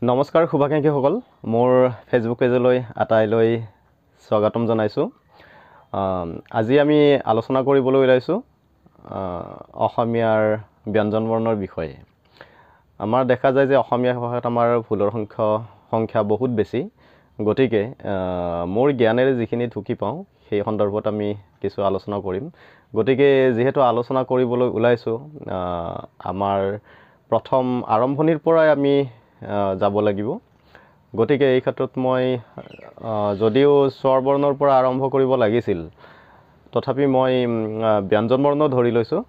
নমস্কাৰ শুভাকাংক্ষীসকল, মোৰ ফেচবুক পেজলৈ আটাইলৈ স্বাগতম জনাইছোঁ। আজি আমি আলোচনা কৰিবলৈ ওলাইছোঁ অসমীয়াৰ ব্যঞ্জন বৰ্ণৰ বিষয়ে। আমাৰ দেখা যায় যে অসমীয়া ভাষাত আমাৰ ভুলৰ সংখ্যা বহুত বেছি। গতিকে মোৰ জ্ঞানেৰে যিখিনি ঢুকি পাওঁ সেই সন্দৰ্ভত আমি কিছু আলোচনা কৰিম। গতিকে যিহেতু আলোচনা কৰিবলৈ ওলাইছোঁ, আমাৰ প্ৰথম আৰম্ভণিৰ পৰাই আমি যাব লাগিব। গতিকে এই ক্ষেত্ৰত মই যদিও স্বৰবৰ্ণৰ পৰা আৰম্ভ কৰিব লাগিছিল, তথাপি মই ব্যঞ্জন বৰ্ণ ধৰি লৈছোঁ,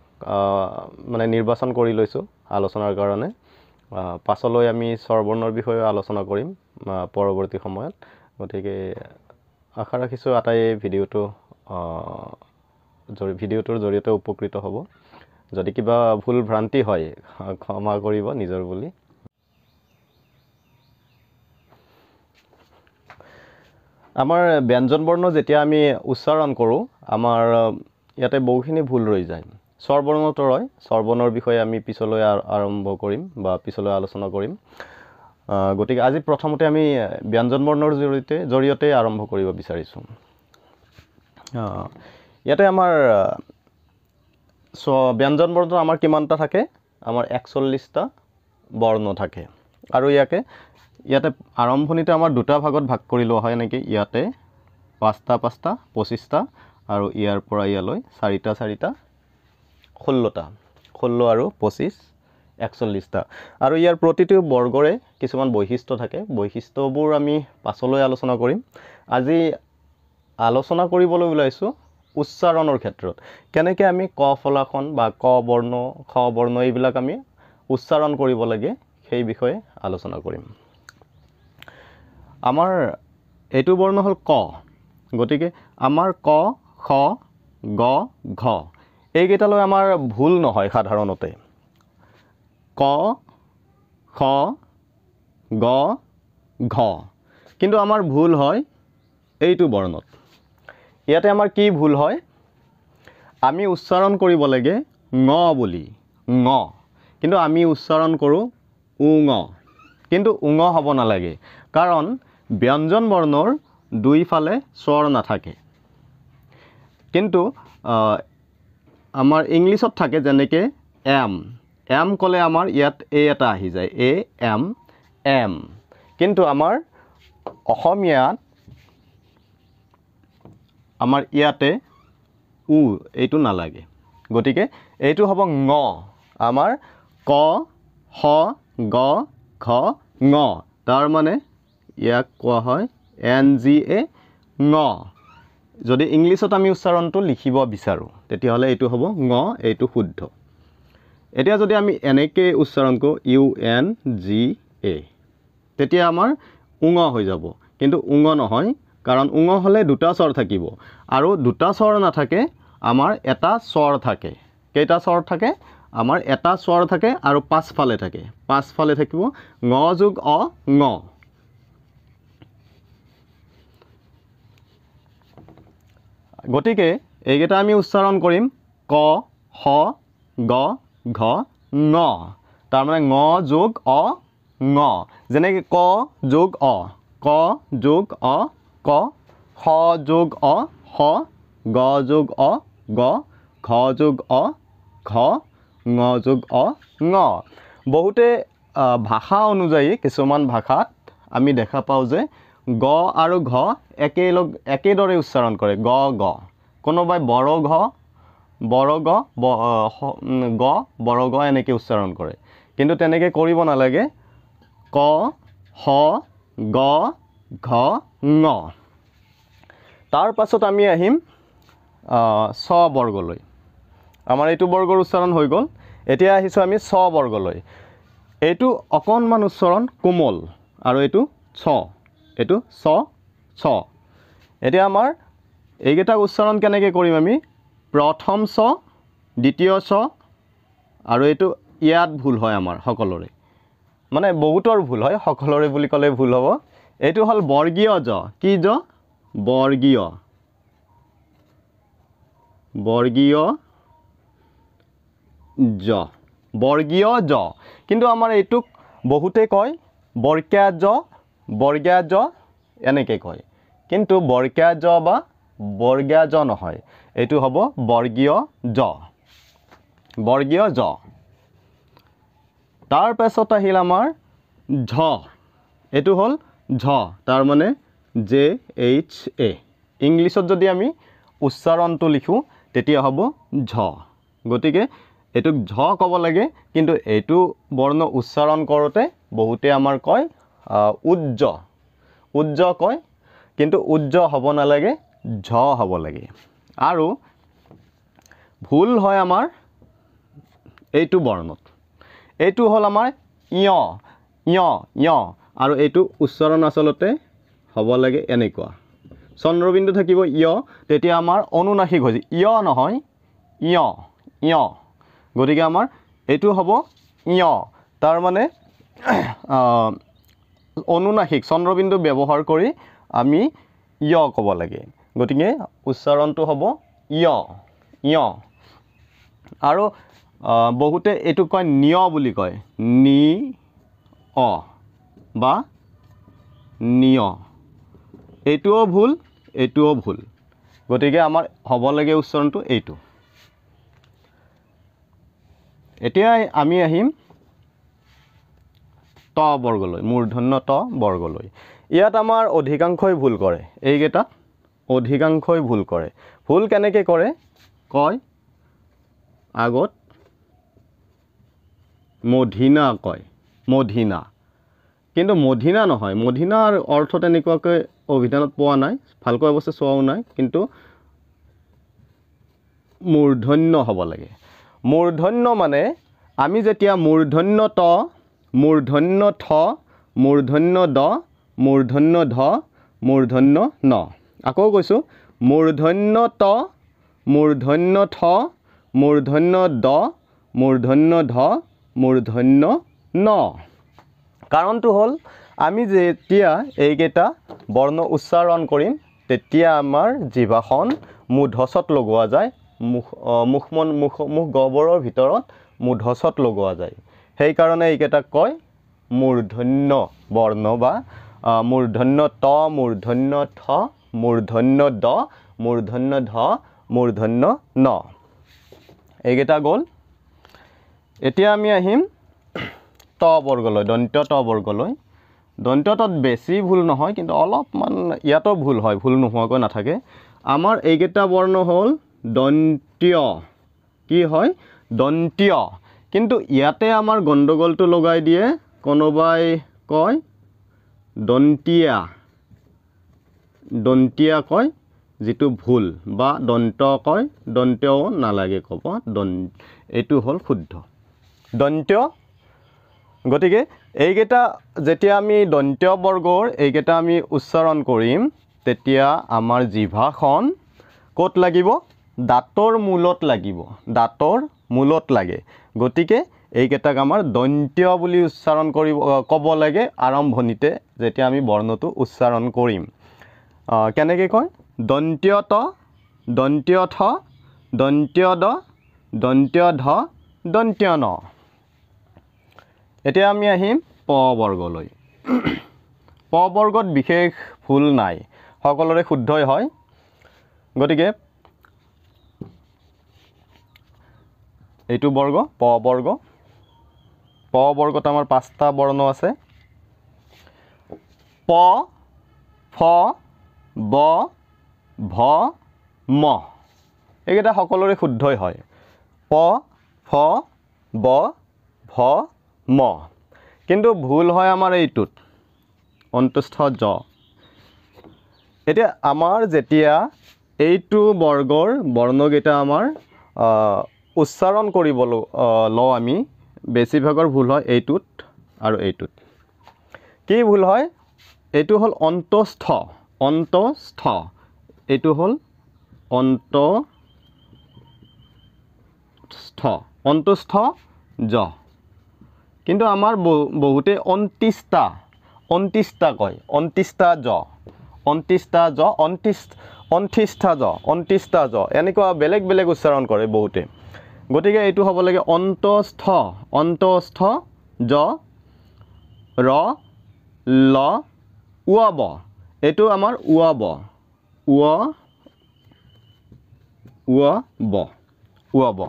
মানে নিৰ্বাচন কৰি লৈছোঁ আলোচনাৰ কাৰণে। পাছলৈ আমি স্বৰবৰ্ণৰ বিষয়ে আলোচনা কৰিম পৰৱৰ্তী সময়ত। গতিকে আশা ৰাখিছোঁ আটাই ভিডিঅ'টোৰ জৰিয়তে উপকৃত হ'ব। যদি কিবা ভুল ভ্ৰান্তি হয় ক্ষমা কৰিব নিজৰ বুলি। আমাৰ ব্যঞ্জন বৰ্ণ যেতিয়া আমি উচ্চাৰণ কৰোঁ, আমাৰ ইয়াতে বহুখিনি ভুল ৰৈ যায়। স্বৰবৰ্ণটো ৰয়, স্বৰবৰ্ণৰ বিষয়ে আমি পিছলৈ আৰম্ভ কৰিম বা পিছলৈ আলোচনা কৰিম। গতিকে আজি প্ৰথমতে আমি ব্যঞ্জন বৰ্ণৰ জৰিয়তে আৰম্ভ কৰিব বিচাৰিছোঁ। ইয়াতে আমাৰ ব্যঞ্জন বৰ্ণ আমাৰ কিমানটা থাকে? আমাৰ 41টা বৰ্ণ থাকে। আৰু ইয়াতে আৰম্ভণিতে আমাৰ দুটা ভাগত ভাগ কৰি লোৱা হয় নেকি? ইয়াতে পাঁচটা পাঁচটা 25টা, আৰু ইয়াৰ পৰা ইয়ালৈ চাৰিটা চাৰিটা 16টা, 16 আৰু 25 41টা। আৰু ইয়াৰ প্ৰতিটো বৰ্গৰে কিছুমান বৈশিষ্ট্য থাকে, বৈশিষ্ট্যবোৰ আমি পাছলৈ আলোচনা কৰিম। আজি আলোচনা কৰিবলৈ ওলাইছোঁ উচ্চাৰণৰ ক্ষেত্ৰত কেনেকৈ আমি ক ফলাখন বা ক বৰ্ণ, খ বৰ্ণ এইবিলাক আমি উচ্চাৰণ কৰিব লাগে, সেই বিষয়ে আলোচনা কৰিম। আমাৰ এইটো বৰ্ণ হ'ল ক। গতিকে আমাৰ ক, খ, গ, ঘ এইকেইটালৈ আমাৰ ভুল নহয় সাধাৰণতে। ক, খ, গ, ঘ কিন্তু আমাৰ ভুল হয় এইটো বৰ্ণত। ইয়াতে আমাৰ কি ভুল হয়? আমি উচ্চাৰণ কৰিব লাগে ঙ বুলি, ঙ, কিন্তু আমি উচ্চাৰণ কৰোঁ উঙ। কিন্তু উঙ হ'ব নালাগে, কাৰণ ব্যঞ্জন বৰ্ণৰ দুইফালে স্বৰ নাথাকে। কিন্তু আমাৰ ইংলিছত থাকে, যেনেকৈ এম, এম ক'লে আমাৰ ইয়াত এ এটা আহি যায়, এ এম এম। কিন্তু আমাৰ অসমীয়াত আমাৰ ইয়াতে উ এইটো নালাগে। গতিকে এইটো হ'ব ঙ। আমাৰ ক, খ, গ, ঘ, ঙ, তাৰমানে ইয়াক কোৱা হয় এন জি এ, ঙ। যদি ইংলিছত আমি উচ্চাৰণটো লিখিব বিচাৰোঁ তেতিয়াহ'লে এইটো হ'ব ঙ, এইটো শুদ্ধ। এতিয়া যদি আমি এনেকৈ উচ্চাৰণ কৰোঁ ইউ এন জি এ, তেতিয়া আমাৰ উঙ হৈ যাব। কিন্তু উঙ নহয়, কাৰণ উঙ হ'লে দুটা স্বৰ থাকিব, আৰু দুটা স্বৰ নাথাকে, আমাৰ এটা স্বৰ থাকে। কেইটা স্বৰ থাকে? আমাৰ এটা স্বৰ থাকে আৰু পাছফালে থাকে, পাছফালে থাকিব ঙ যোগ অ, ঙ। গতিকে এইকেইটা আমি উচ্চাৰণ কৰিম ক, খ, গ, ঘ, ঙ। তাৰমানে ঙ যোগ অ, ঙ। যেনেকৈ ক যোগ অ, ক যোগ অ, ক, খ যোগ অ, খ, গ যোগ অ, গ, ঘ যোগ অ, ঘ, ঙ যোগ অ, ঙ। বহুতে ভাষা অনুযায়ী কিছুমান ভাষাত আমি দেখা পাওঁ যে গ আৰু ঘ একেদৰে উচ্চাৰণ কৰে, গ গ। কোনোবাই বড় ঘ, বড় গ, গ, বড় গ এনেকৈ উচ্চাৰণ কৰে। কিন্তু তেনেকৈ কৰিব নালাগে। ক, খ, গ, ঘ, ঙ। তাৰ পাছত আমি আহিম ছ বৰ্গলৈ। আমাৰ এইটো বৰ্গৰ উচ্চাৰণ হৈ গ'ল। এতিয়া আহিছোঁ আমি ছ বৰ্গলৈ। এইটো অকণমান উচ্চাৰণ কোমল, আৰু এইটো ছ, এইটো ছ, ছ। এতিয়া আমাৰ এইকেইটা উচ্চাৰণ কেনেকৈ কৰিম আমি? প্ৰথম ছ, দ্বিতীয় ছ, আৰু এইটো ইয়াত ভুল হয় আমাৰ সকলোৰে, মানে বহুতৰ ভুল হয়, সকলোৰে বুলি ক'লে ভুল হ'ব। এইটো হ'ল বৰ্গীয় জ। কি জ? বৰ্গীয়, বৰ্গীয় জ, বৰ্গীয় জ। কিন্তু আমাৰ এইটোক বহুতে কয় বৰ্গীয়া জ, বৰ্গীয়া জ এনেকৈ কয়, কিন্তু বৰ্গীয়া জ বা বৰ্গীয়া জ নহয়, এইটো হ'ব বৰ্গীয় জ, বৰ্গীয় জ। তাৰপাছত আহিল আমাৰ ঝ, এইটো হ'ল ঝ, তাৰমানে জে এইচ এ। ইংলিছত যদি আমি উচ্চাৰণটো লিখোঁ তেতিয়া হ'ব ঝ। গতিকে এইটোক ঝ ক'ব লাগে, কিন্তু এইটো বৰ্ণ উচ্চাৰণ কৰোঁতে বহুতে আমাৰ কয় উজ্জ, উজ্জ কয়, কিন্তু উজ্জ হ'ব নালাগে, ঝ হ'ব লাগে। আৰু ভুল হয় আমাৰ এইটো বৰ্ণত, এইটো হ'ল আমাৰ য়, য়, য়, আৰু এইটো উচ্চাৰণ আচলতে হ'ব লাগে এনেকুৱা, চন্দ্ৰবিন্দু থাকিব য়, তেতিয়া আমাৰ অনুনাসিক হৈছে, য় নহয় য়, য়। গতিকে আমাৰ এইটো হ'ব য়, তাৰমানে অনুনাসিক চন্দ্ৰবিন্দু ব্যৱহাৰ কৰি আমি য় ক'ব লাগে। গতিকে উচ্চাৰণটো হ'ব য়, য়। আৰু বহুতে এইটো কয় নিয় বুলি কয়, নি অ বা নিয়, এইটোও ভুল, এইটোও ভুল। গতিকে আমাৰ হ'ব লাগে উচ্চাৰণটো এইটো। এতিয়া আমি আহিম ত বৰ্গলৈ, মূৰ্ধন্য ত বৰ্গলৈ। ইয়াত আমাৰ অধিকাংশই ভুল কৰে, এইকেইটাত অধিকাংশই ভুল কৰে। ভুল কেনেকৈ কৰে কয়, আগত মধিনা কয়, মধিনা, কিন্তু মধিনা নহয়। মধিনাৰ অৰ্থ তেনেকুৱাকৈ অভিধানত পোৱা নাই, ভালকৈ অৱশ্যে চোৱাও নাই, কিন্তু মূৰ্ধন্য হ'ব লাগে। মূৰ্ধন্য মানে আমি যেতিয়া মূৰ্ধন্য ত, মূৰ্ধন্য থ, মূৰ্ধন্য দ, মূৰ্ধন্য ধ, মূৰ্ধন্য ন, আকৌ কৈছোঁ, মূৰ্ধন্য ত, মূৰ্ধন্য থ, মূৰ্ধন্য দ, মূৰ্ধন্য ধ, মূৰ্ধন্য ন। কাৰণটো হ'ল আমি যেতিয়া এইকেইটা বৰ্ণ উচ্চাৰণ কৰিম তেতিয়া আমাৰ জিভাখন মূধচত লগোৱা যায়, মুখ মুখমন মুখ মুখ গহ্বৰৰ ভিতৰত মূধচত লগোৱা যায়, সেইকাৰণে এইকেইটাক কয় মূৰ্ধন্য বৰ্ণ বা মূৰ্ধন্য ত, মূৰ্ধন্য থ, মূৰ্ধন্য দ, মূৰ্ধন্য ধ, মূৰ্ধন্য ন। এইকেইটা গ'ল। এতিয়া আমি আহিম ত বৰ্গলৈ, দন্ত্য ত বৰ্গলৈ। দন্ত্য তত বেছি ভুল নহয়, কিন্তু অলপমান ইয়াতো ভুল হয়, ভুল নোহোৱাকৈ নাথাকে। আমাৰ এইকেইটা বৰ্ণ হ'ল দন্ত্য, কি হয় দন্ত্য, কিন্তু ইয়াতে আমাৰ গণ্ডগোলটো লগাই দিয়ে, কোনোবাই কয় দন্তীয়া, দন্তীয়া কয়, যিটো ভুল, বা দন্ত কয়, দন্ত্যও নালাগে ক'ব, এইটো হ'ল শুদ্ধ দন্ত্য। গতিকে এইকেইটা যেতিয়া আমি দন্ত্য বৰ্গৰ এইকেইটা আমি উচ্চাৰণ কৰিম তেতিয়া আমাৰ জিভাখন ক'ত লাগিব, দাঁতৰ মূলত লাগিব, দাঁতৰ মূলত লাগে। গতিকে এইকেইটাক আমাৰ দন্ত্য বুলি উচ্চাৰণ কৰিব ক'ব লাগে আৰম্ভণিতে যেতিয়া আমি বৰ্ণটো উচ্চাৰণ কৰিম। কেনেকৈ কয়, দন্ত্য ত, দন্ত্য থ, দন্ত্য দ, দন্ত্য ধ, দন্ত্য ন। এতিয়া আমি আহিম প বৰ্গলৈ। প বৰ্গত বিশেষ ভুল নাই, সকলোৰে শুদ্ধই হয়। গতিকে এইটো বৰ্গ প বৰ্গ, প বৰ্গত আমাৰ পাঁচটা বৰ্ণ আছে, প, ফ, ব, ভ, ম। এইকেইটা সকলোৰে শুদ্ধই হয়, প, ফ, ব, ভ, ম। কিন্তু ভুল হয় আমাৰ এইটোত, অন্তস্থ জ। এতিয়া আমাৰ যেতিয়া এইটো বৰ্গৰ বৰ্ণকেইটা আমাৰ উচ্চাৰণ কৰিব লওঁ আমি, বেছিভাগৰ ভুল হয় এইটোত আৰু এইটোত। কি ভুল হয়, এইটো হ'ল অন্তস্থ, অন্তস্থ, এইটো হ'ল অন্তস্থ, অন্তস্থ জ। কিন্তু আমাৰ বহুতে অন্তিষ্টা, অন্তিষ্টা কয়, অন্তিষ্টা জ, অন্তিষ্টা জ, অন্তিষ্ঠা জ, অন্তিষ্টা জ, এনেকুৱা বেলেগ বেলেগ উচ্চাৰণ কৰে বহুতে। গতিকে এইটো হ'ব লাগে অন্তস্থ, অন্তস্থ জ, ৰ, ল উৱ, এইটো আমাৰ উৱ, উৱ উৱ উৱ,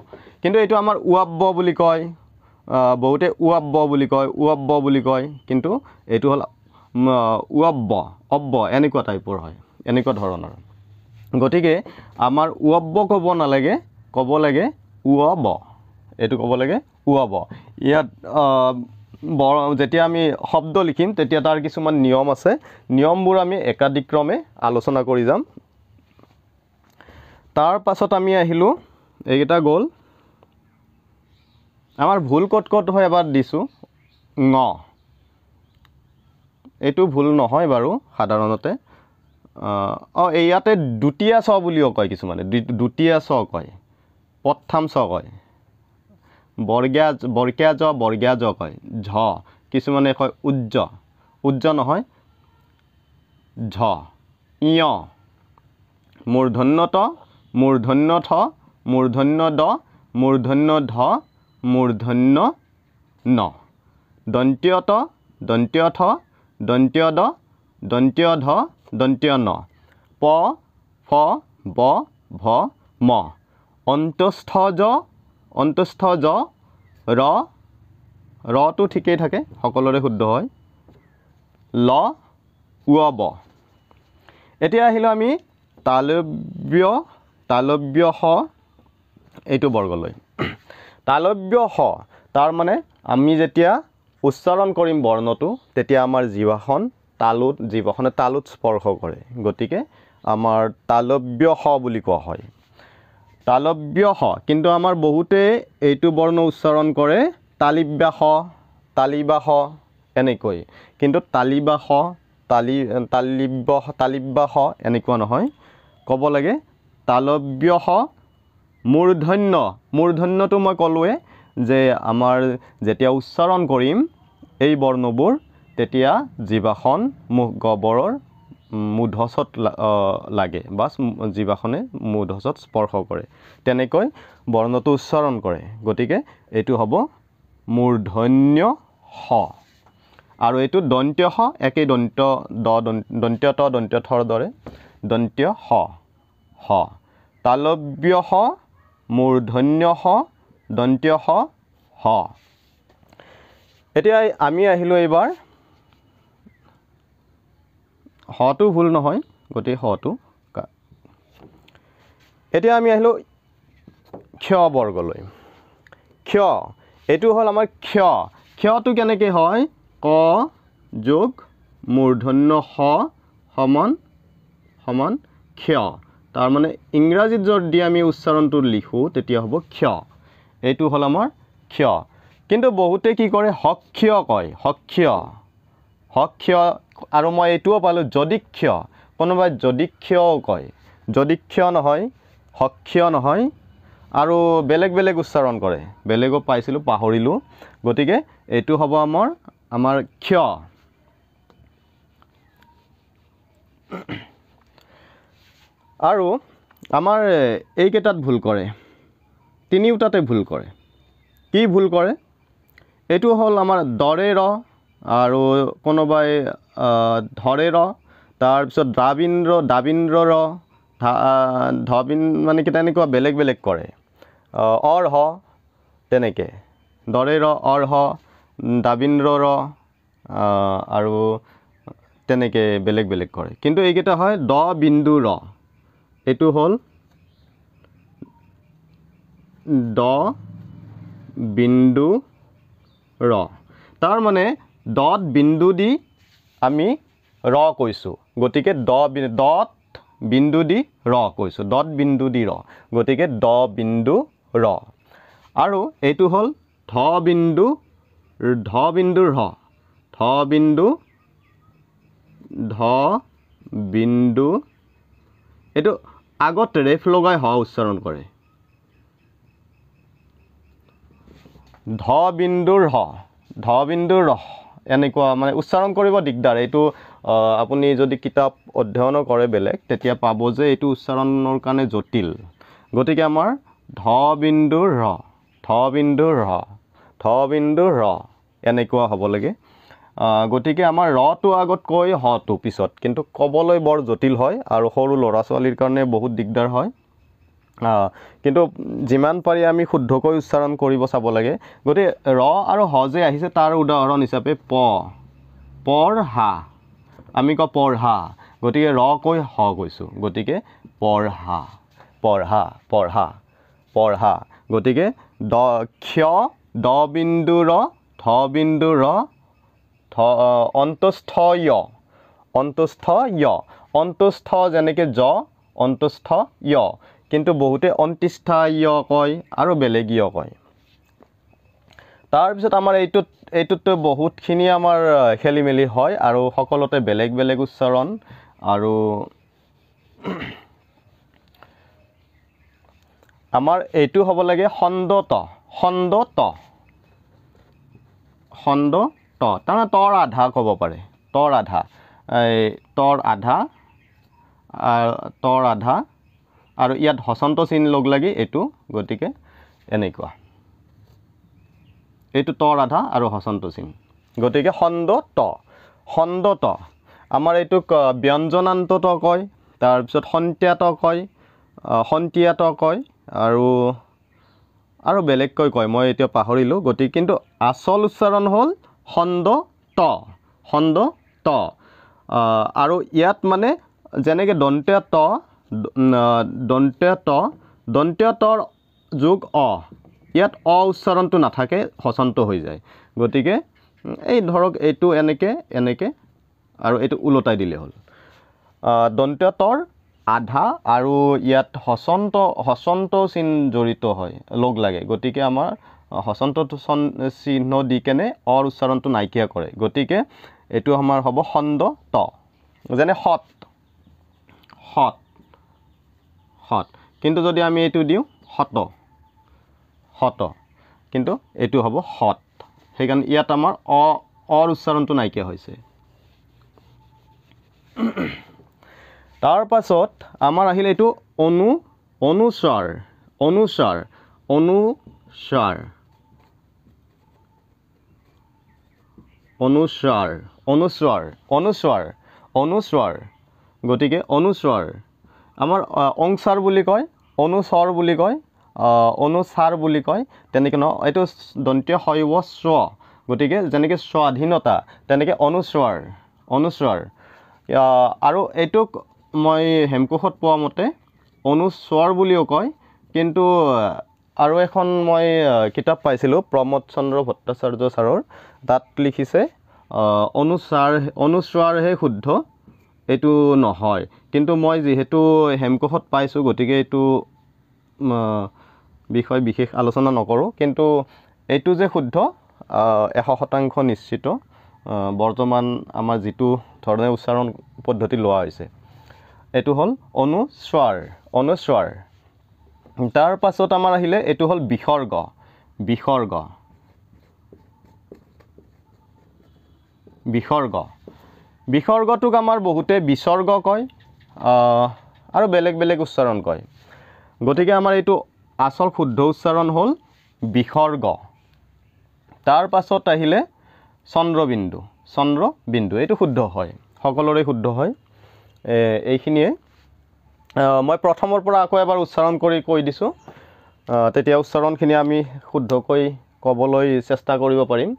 কিন্তু এইটো আমাৰ উৱাব্ব বুলি কয়, বহুতে উৱাব্ব বুলি কয়, উৱাব্ব বুলি কয়, কিন্তু এইটো হ'ল উৱাব্ব, অব্ব এনেকুৱা টাইপৰ হয়, এনেকুৱা ধৰণৰ। গতিকে আমাৰ উৱাব্ব ক'ব নালাগে, ক'ব লাগে উৱব, এইটো ক'ব লাগে উৱব। ইয়াত যেতিয়া আমি শব্দ লিখিম তেতিয়া তাৰ কিছুমান নিয়ম আছে, নিয়মবোৰ আমি একাদিক্ৰমে আলোচনা কৰি যাম। তাৰ পাছত আমি আহিলোঁ, এইকেইটা গ'ল। আমাৰ ভুল ক'ত ক'ত হয় এবাৰ দিছোঁ। ঙ, এইটো ভুল নহয় বাৰু সাধাৰণতে। অঁ, ইয়াতে দুটীয়া চ বুলিও কয় কিছুমানে, দুটীয়া চ কয়, পত্থাম চ কয়, বৰ্গীয়া বৰ্গীয়া জ, বৰ্গীয়া জ কয়, ঝ কিছুমানে কয় উজ্জ, উজ্জ নহয় ঝ। ইয়, মূৰ্ধন্য ত, মূৰ্ধন্য থ, মূৰ্ধন্য দ, মূৰ্ধন্য ধ, মূৰ্ধন্য ন, দন্ত্য ত, দন্ত্য থ, দন্ত্য দ, দন্ত্য ধ, দন্ত্য ন, প ফ ব ভ ম, অন্তস্থ জ, অন্তস্থ জ, ৰ, ৰটো ঠিকেই থাকে, সকলোৰে শুদ্ধ হয়, ল উৱ। এতিয়া আহিলোঁ আমি তালব্য, তালব্য স, এইটো বৰ্গলৈ। তালব্য স, তাৰ মানে আমি যেতিয়া উচ্চাৰণ কৰিম বৰ্ণটো তেতিয়া আমাৰ জিভাখন তালুত, জিভাখনে তালুত স্পৰ্শ কৰে, গতিকে আমাৰ তালব্য স বুলি কোৱা হয়, তালব্য স। কিন্তু আমাৰ বহুতে এইটো বৰ্ণ উচ্চাৰণ কৰে তালিব্যা স, তালিবা স এনেকৈ, কিন্তু তালিবা স, তালি তালিব্য, তালিব্যা স এনেকুৱা নহয়, ক'ব লাগে তালব্য স। মূৰ্ধন্য, মূৰ্ধন্যটো মই ক'লোৱে যে আমাৰ যেতিয়া উচ্চাৰণ কৰিম এই বৰ্ণবোৰ তেতিয়া জিভাখন মুখ গহ্বৰৰ মূধচত লাগে বা জিভাখনে মূধচত স্পৰ্শ কৰে, তেনেকৈ বৰ্ণটো উচ্চাৰণ কৰে, গতিকে এইটো হ'ব মূৰ্ধন্য স। আৰু এইটো দন্ত্য স, একেই দন্ত্য দ, দন্ত্য ত, দন্ত্য থৰ দৰে দন্ত্য স, স। তালব্য স, মূৰ্ধন্য স, দন্ত্য স, স। এতিয়া আমি আহিলোঁ এইবাৰ, হটো ভুল নহয়, গতিকে হটো। এতিয়া আমি আহিলোঁ ক্ষ বৰ্গলৈ। ক্ষ, এইটো হ'ল আমাৰ ক্ষ। ক্ষটো কেনেকৈ হয়? ক যোগ মূৰ্ধন্য স সমান সমান ক্ষ। তাৰমানে ইংৰাজীত যদি আমি উচ্চাৰণটো লিখোঁ তেতিয়া হ'ব ক্ষ। এইটো হ'ল আমাৰ ক্ষ। কিন্তু বহুতে কি কৰে, সক্ষ কয়, সক্ষ, সক্ষ। আৰু মই এইটোও পালোঁ যদিক্ষ, কোনোবাই যদিক্ষও কয়, যদিক্ষ নহয়, সক্ষ নহয়, আৰু বেলেগ বেলেগ উচ্চাৰণ কৰে, বেলেগো পাইছিলোঁ পাহৰিলোঁ। গতিকে এইটো হ'ব আমাৰ আমাৰ ক্ষ। আৰু আমাৰ এইকেইটাত ভুল কৰে, তিনিওটাতে ভুল কৰে। কি ভুল কৰে? এইটো হ'ল আমাৰ দৰে ৰ, আৰু কোনোবাই ধৰে ৰ, তাৰপিছত দ্ৰাবিন্দ্ৰ, দাবিন্দ্ৰ ৰ, ধবিন, মানে কি তেনেকুৱা বেলেগ বেলেগ কৰে, অৰ্হ তেনেকৈ, দৰে ৰ, অৰ্হ, দাবিন্দ্ৰ ৰ, আৰু তেনেকৈ বেলেগ বেলেগ কৰে। কিন্তু এইকেইটা হয় দ বিন্দু ৰ, এইটো হ'ল দ বিন্দু ৰ, তাৰ মানে দত বিন্দু দি আমি ৰ কৈছোঁ, গতিকে দ দত বিন্দু দি ৰ কৈছোঁ, দত বিন্দু দি ৰ, গতিকে দ বিন্দু ৰ। আৰু এইটো হ'ল ধ বিন্দু, ধ বিন্দু ৰ, ধ বিন্দু, ধ বিন্দু, এইটো আগত ৰেফ লগাই হ উচ্চাৰণ কৰে, ধ বিন্দু ৰ, ধ বিন্দু ৰ, এনেকুৱা মানে উচ্চাৰণ কৰিব দিগদাৰ। এইটো আপুনি যদি কিতাপ অধ্যয়নো কৰে বেলেগ, তেতিয়া পাব যে এইটো উচ্চাৰণৰ কাৰণে জটিল। গতিকে আমাৰ ধ বিন্দু ৰ, ধ বিন্দু ৰ, ধ বিন্দু ৰ এনেকুৱা হ'ব লাগে। গতিকে আমাৰ ৰটো আগত কৈ হটো পিছত, কিন্তু ক'বলৈ বৰ জটিল হয় আৰু সৰু ল'ৰা ছোৱালীৰ কাৰণে বহুত দিগদাৰ হয়। কিন্তু যিমান পাৰি আমি শুদ্ধকৈ উচ্চাৰণ কৰিব চাব লাগে। গতিকে ৰ আৰু হ যে আহিছে তাৰ উদাহৰণ হিচাপে প, পঢ়া, আমি কওঁ পঢ়া, গতিকে ৰ কৈ হ কৈছোঁ, গতিকে পঢ়া, পঢ়া, পঢ়া, পঢ়া। গতিকে দ ক্ষ দ বিন্দু ৰ ধ বিন্দু ৰ ধ অন্তস্থ য়, অন্তস্থ য়, অন্তস্থ যেনেকৈ জ, অন্তস্থ য়, কিন্তু বহুতে অন্তিষ্ঠা য় কয় আৰু বেলেগ য় কয়। তাৰপিছত আমাৰ এইটোততো বহুতখিনি আমাৰ খেলি মেলি হয় আৰু সকলোতে বেলেগ বেলেগ উচ্চাৰণ। আৰু আমাৰ এইটো হ'ব লাগে খণ্ড ত, খণ্ড ত, খণ্ড ত, তাৰমানে তৰ আধা ক'ব পাৰে, তৰ আধা, এই তৰ আধা, তৰ আধা, আৰু ইয়াত হচন্ত চিন লগ লাগি এইটো, গতিকে এনেকুৱা এইটো তৰ আধা আৰু হচন্ত চিন, গতিকে খণ্ড ত, খণ্ড ত। আমাৰ এইটোক ব্যঞ্জনান্ত ত কয়, তাৰপিছত সন্তিয়া ত কয়, সন্তিয়া ত কয়, আৰু আৰু বেলেগকৈ কয়, মই এতিয়া পাহৰিলোঁ। গতিকে কিন্তু আচল উচ্চাৰণ হ'ল খণ্ড ত, খণ্ড ত। আৰু ইয়াত মানে যেনেকৈ দন্ত্য ত, দন্ত্য ত, দন্ত্য তৰ যোগ অ, ইয়াত অ উচ্চাৰণটো নাথাকে, হচন্ত হৈ যায়। গতিকে এই ধৰক এইটো এনেকৈ এনেকৈ আৰু এইটো ওলটাই দিলে হ'ল। দন্ত্য তৰ আধা আৰু ইয়াত হচন্ত, হচন্ত চিন জড়িত হয়, লগ লাগে, গতিকে আমাৰ হচন্ত চিহ্ন দি কেনে অৰ উচ্চাৰণটো নাইকিয়া কৰে। গতিকে এইটো আমাৰ হ'ব খণ্ড ত, যেনে সৎ, সৎ, সৎ। কিন্তু যদি আমি এইটো দিওঁ শত, শত, কিন্তু এইটো হ'ব সৎ, সেইকাৰণে ইয়াত আমাৰ অ, অৰ উচ্চাৰণটো নাইকিয়া হৈছে। তাৰ পাছত আমাৰ আহিল এইটো অনু, অনুস্বাৰ, অনুস্বাৰ, অনুস্বাৰ, অনুস্বাৰ, অনুস্বাৰ, অনুস্বাৰ, অনুস্বাৰ। গতিকে অনুস্বাৰ আমাৰ অংচাৰ বুলি কয়, অনুস্বৰ বুলি কয়, অনুসাৰ বুলি কয়, তেনেকৈ ন, এইটো দন্ত্য শৈৱ স্ব, গতিকে যেনেকৈ স্বাধীনতা তেনেকৈ অনুস্বাৰ, অনুস্বাৰ। আৰু এইটোক মই হেমকোষত পোৱা মতে অনুস্বৰ বুলিও কয়, কিন্তু আৰু এখন মই কিতাপ পাইছিলোঁ প্ৰমোদ চন্দ্ৰ ভট্টাচাৰ্য ছাৰৰ, তাত লিখিছে অনুস্বাৰ, অনুস্বাৰহে শুদ্ধ, এইটো নহয়। কিন্তু মই যিহেতু হেমকোষত পাইছোঁ, গতিকে এইটো বিষয় বিশেষ আলোচনা নকৰোঁ, কিন্তু এইটো যে শুদ্ধ 100% নিশ্চিত। বৰ্তমান আমাৰ যিটো ধৰণে উচ্চাৰণ পদ্ধতি লোৱা হৈছে, এইটো হ'ল অনুস্বাৰ, অনুস্বাৰ। তাৰ পাছত আমাৰ আহিলে এইটো হ'ল বিসৰ্গ, বিসৰ্গ, বিসৰ্গ। বিসৰ্গটোক আমাৰ বহুতে বিসৰ্গ কয় আৰু বেলেগ বেলেগ উচ্চাৰণ কয়। গতিকে আমাৰ এইটো আচল শুদ্ধ উচ্চাৰণ হ'ল বিসৰ্গ। তাৰ পাছত আহিলে চন্দ্ৰবিন্দু, চন্দ্ৰবিন্দু, এইটো শুদ্ধ হয়, সকলোৰে শুদ্ধ হয়। এইখিনিয়ে মই প্ৰথমৰ পৰা আকৌ এবাৰ উচ্চাৰণ কৰি কৈ দিছোঁ, তেতিয়া উচ্চাৰণখিনি আমি শুদ্ধকৈ ক'বলৈ চেষ্টা কৰিব পাৰিম।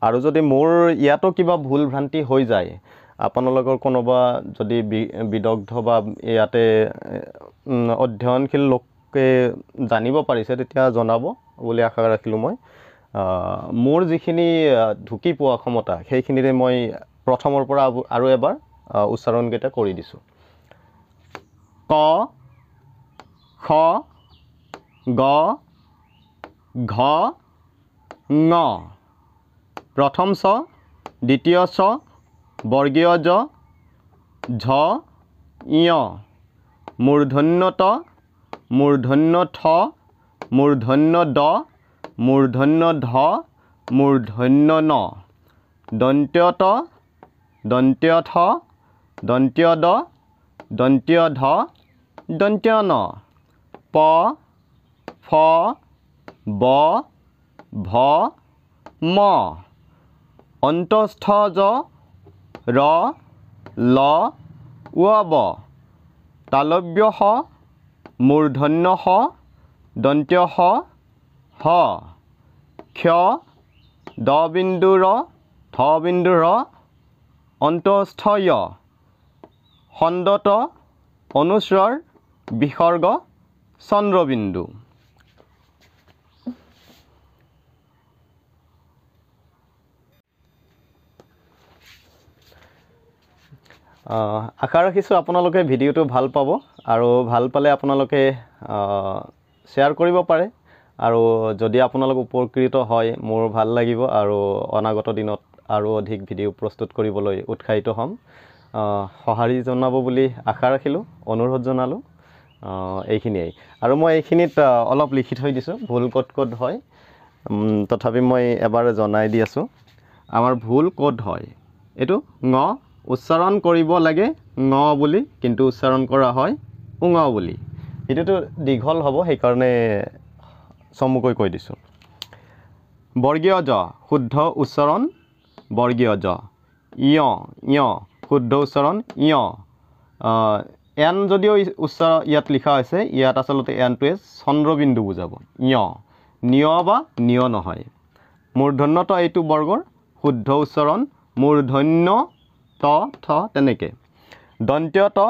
আৰু যদি মোৰ ইয়াতো কিবা ভুল ভ্ৰান্তি হৈ যায়, আপোনালোকৰ কোনোবা যদি বিদগ্ধ বা ইয়াতে অধ্যয়নশীল লোকে জানিব পাৰিছে তেতিয়া জনাব বুলি আশা ৰাখিলোঁ। মই মোৰ যিখিনি ঢুকি পোৱা ক্ষমতা সেইখিনিৰে মই প্ৰথমৰ পৰা আৰু এবাৰ উচ্চাৰণকেইটা কৰি দিছোঁ। ক, খ, গ, ঘ, ঙ। প্ৰথম চ, দ্বিতীয় চ, বৰ্গীয় জ, ঝ, ঞ, মূৰ্ধন্য ত, মূৰ্ধন্য থ, মূৰ্ধন্য দ, মূৰ্ধন্য ধ, মূৰ্ধন্য ন, দন্ত্য ত, দন্ত্য থ, দন্ত্য দ, দন্ত্য ধ, দন্ত্য ন, প, ফ, ব, ভ, ম। অন্তস্থ জ ৰ ল ৱ ব তালব্য স মূৰ্ধন্য স দন্ত্য স হ ক্ষ দ বিন্দু ৰ ধ বিন্দু ৰ অন্তস্থ য় খণ্ডত অনুস্বৰ বিসৰ্গ চন্দ্ৰবিন্দু। আশা ৰাখিছোঁ আপোনালোকে ভিডিঅ'টো ভাল পাব আৰু ভাল পালে আপোনালোকে শ্বেয়াৰ কৰিব পাৰে আৰু যদি আপোনালোক উপকৃত হয় মোৰ ভাল লাগিব আৰু অনাগত দিনত আৰু অধিক ভিডিঅ' প্ৰস্তুত কৰিবলৈ উৎসাহিত হ'ম। সঁহাৰি জনাব বুলি আশা ৰাখিলোঁ, অনুৰোধ জনালোঁ। এইখিনিয়েই আৰু মই এইখিনিত অলপ লিখি থৈ দিছোঁ ভুল ক'ত ক'ত হয়, তথাপি মই এবাৰ জনাই দি আছোঁ আমাৰ ভুল ক'ত হয়। এইটো ঙ উচ্চাৰণ কৰিব লাগে ঙ বুলি, কিন্তু উচ্চাৰণ কৰা হয় উঙ বুলি। এইটোতো দীঘল হ'ব, সেইকাৰণে চমুকৈ কৈ দিছোঁ। বৰ্গীয় জ শুদ্ধ উচ্চাৰণ বৰ্গীয় জ, য় য় শুদ্ধ উচ্চাৰণ য়। এন যদিও উচ্চাৰণ ইয়াত লিখা হৈছে, ইয়াত আচলতে এনটোৱে চন্দ্ৰবিন্দু বুজাব। য় নিয় বা নিয় নহয়। মূৰ্ধন্য ত এইটো বৰ্গৰ শুদ্ধ উচ্চাৰণ মূৰ্ধন্য ত থ তেনেকৈ। দন্ত্য ত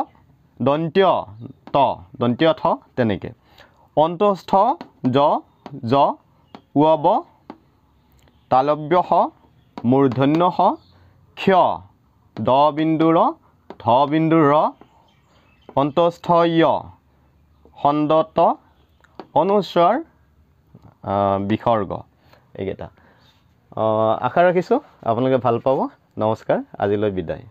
দন্ত্য ত দন্ত্য থ তেনেকৈ। অন্তস্থ জ জ ৱ ব তালব্য স মূৰ্ধন্য স ক্ষ দ বিন্দু ৰ ধ বিন্দু ৰ অন্তস্থ য় খণ্ড ত অনুস্বৰ বিসৰ্গ। এইকেইটা আশা ৰাখিছোঁ আপোনালোকে ভাল পাব। নমস্কাৰ, আজিলৈ বিদায়।